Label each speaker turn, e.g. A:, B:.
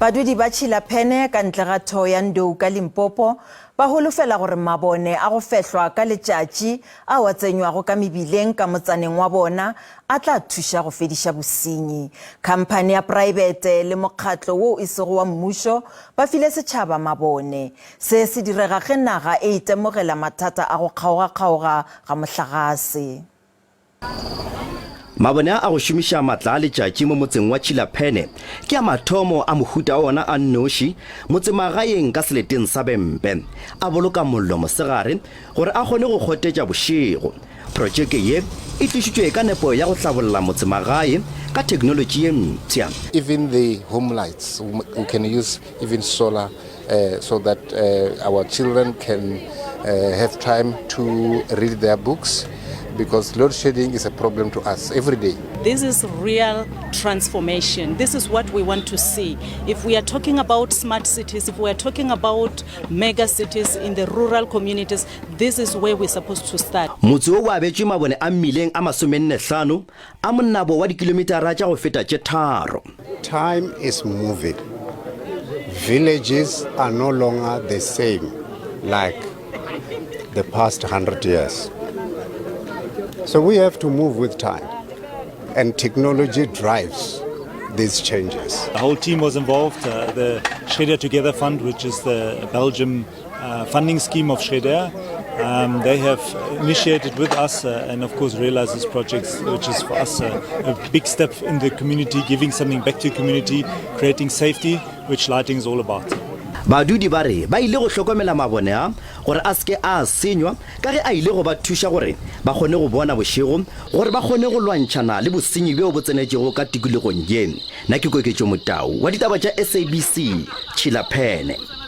A: Badudi ba Tšhilaphene ka ntle ga Thohoyandou ka Limpopo ba holofela gore mabone a go fehlwa ka letšatši ao a tsenywago ka mebileng ka motsaneng wa bona a tla thuša go fediša bosenyi. Khamphani ya praebete le mokgatlo wo e sego wa mmušo ba file setšhaba mabone. Se se direga ge naga e itemogela mathata a go kgaogakgaoga ga mohlagase.
B: Mabone a a go šomiša matla a letšatši mo motseng wa Tšhilaphene ke a mathomo a mohuta wa ona a nnoši motsemagaeng ka seleteng sa Bempe. A boloka mollo mosegare gore a kgone go gotetša bošego. Protšeke ye e tlišitšwe ka nepo ya go hlabolla motsemagae ka theknolotši ye mpsha.
C: Even the home lights, we can use even solar so that our children can have time to read their books because load shedding is a problem to us every day.
D: This is real transformation. This is what we want to see. If we are talking about smart cities, if we are talking about mega cities in the rural communities, this is where we're supposed to start.
B: Motse wo o abetšwe mabone a mmileng a masomennehlano a monabo wa dikilometara tša go feta tše tharo.
E: Time is moving. Villages are no longer the same like the past 100 years. So we have to move with time, and technology drives these changes.
F: The whole team was involved. Uh, the Schréder Together Fund, which is the Belgium uh, funding scheme of Schréder, um, they have initiated with us uh, and of course realized this project, which is for us a, a big step in the community, giving something back to the community, creating safety, which lighting is all about.
B: Badudi ba re ba ile go hlokomela mabone a gore a se ke a senywa ka ge a ile go ba thuša gore ba kgone go bona bošego gore ba kgone go lwantšhana le bosenyi bjo bo tsenetšego ka tikologong ye. Nna ke Koketšo Motau wa ditaba tša SABC, Tšhilaphene.